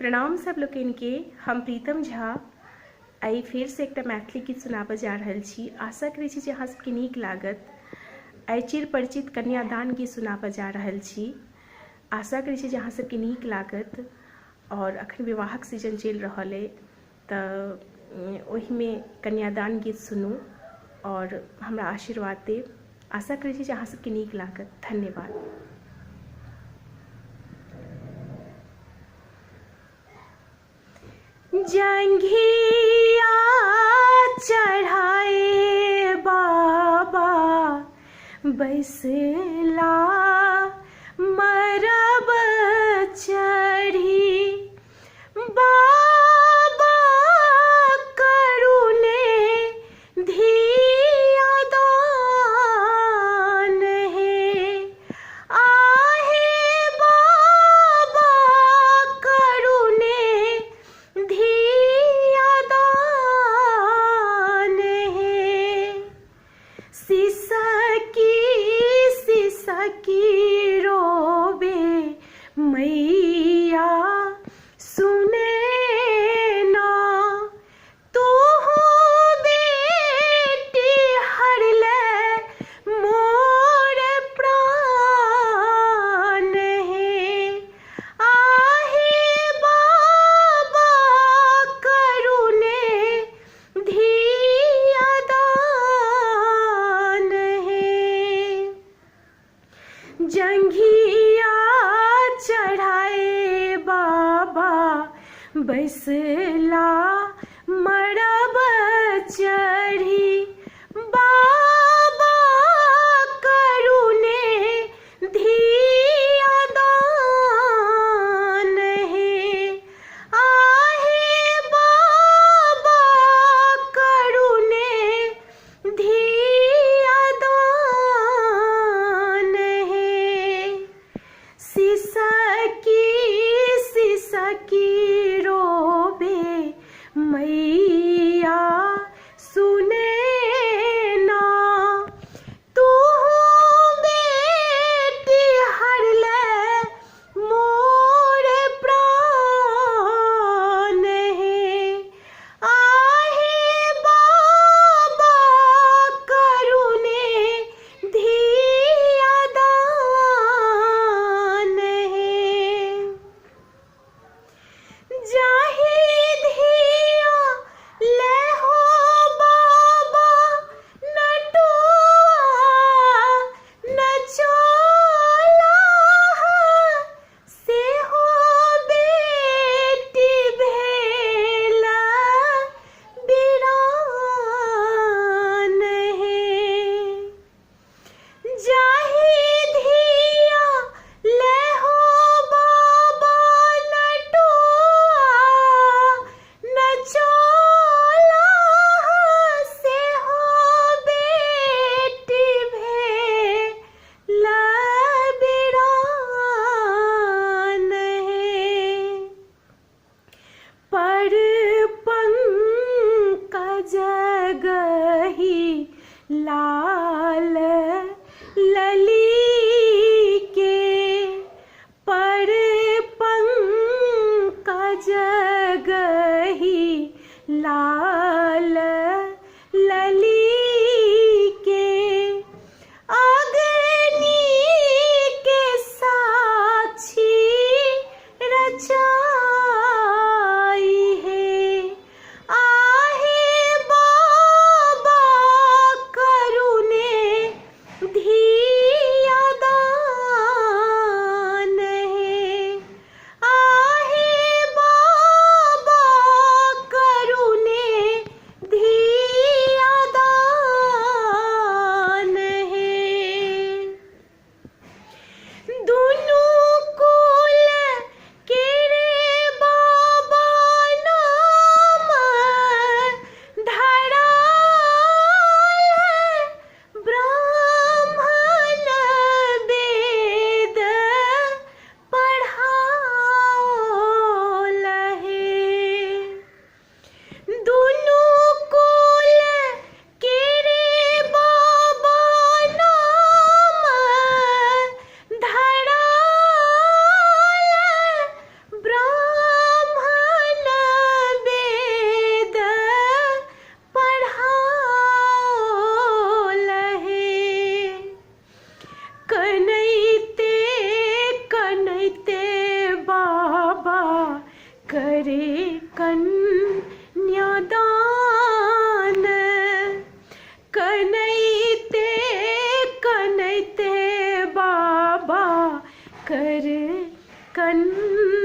प्रणाम सब लोकनिके, हम प्रीतम झा आइ फेरसँ एकटा मैथिली गीत सुनाबऽ जा रहल छी। आशा करै छी जे अहाँ सबके नीक लागत। आइ चिर परिचित कन्यादान गीत सुनाबऽ जा रहल छी। आशा करै छी जे अहाँ सबके नीक लागत। आओर अखन विवाहक सीजन चलि रहल अइ तऽ ओहिमे कन्यादान गीत सुनू आओर हमरा आशीर्वाद देब। आशा करै छी जे अहाँ सबके नीक लागत। धन्यवाद। जंघिया चढ़ाए बाबा बैसला मरब चढ़ी, बाबा करुणे धिया दान हे, आहे बाबा करुणे धिया दान हे। सिसकी सिसकी रोबे मैया सुने ना, तू बेटी हरले मोर प्राण हे, आहे बाबा करुणे धिया दान हे। जंघिया चढ़ाए बाबा बैसला मरब चढ़ी, बाबा करुणे धिया दान हे, आहे बाबा करुणे धिया दान हे। सिसकी सिसकी रोबे मैया सुने करे कन्यादान। कनैते कनैते बाबा करे कन्यादान।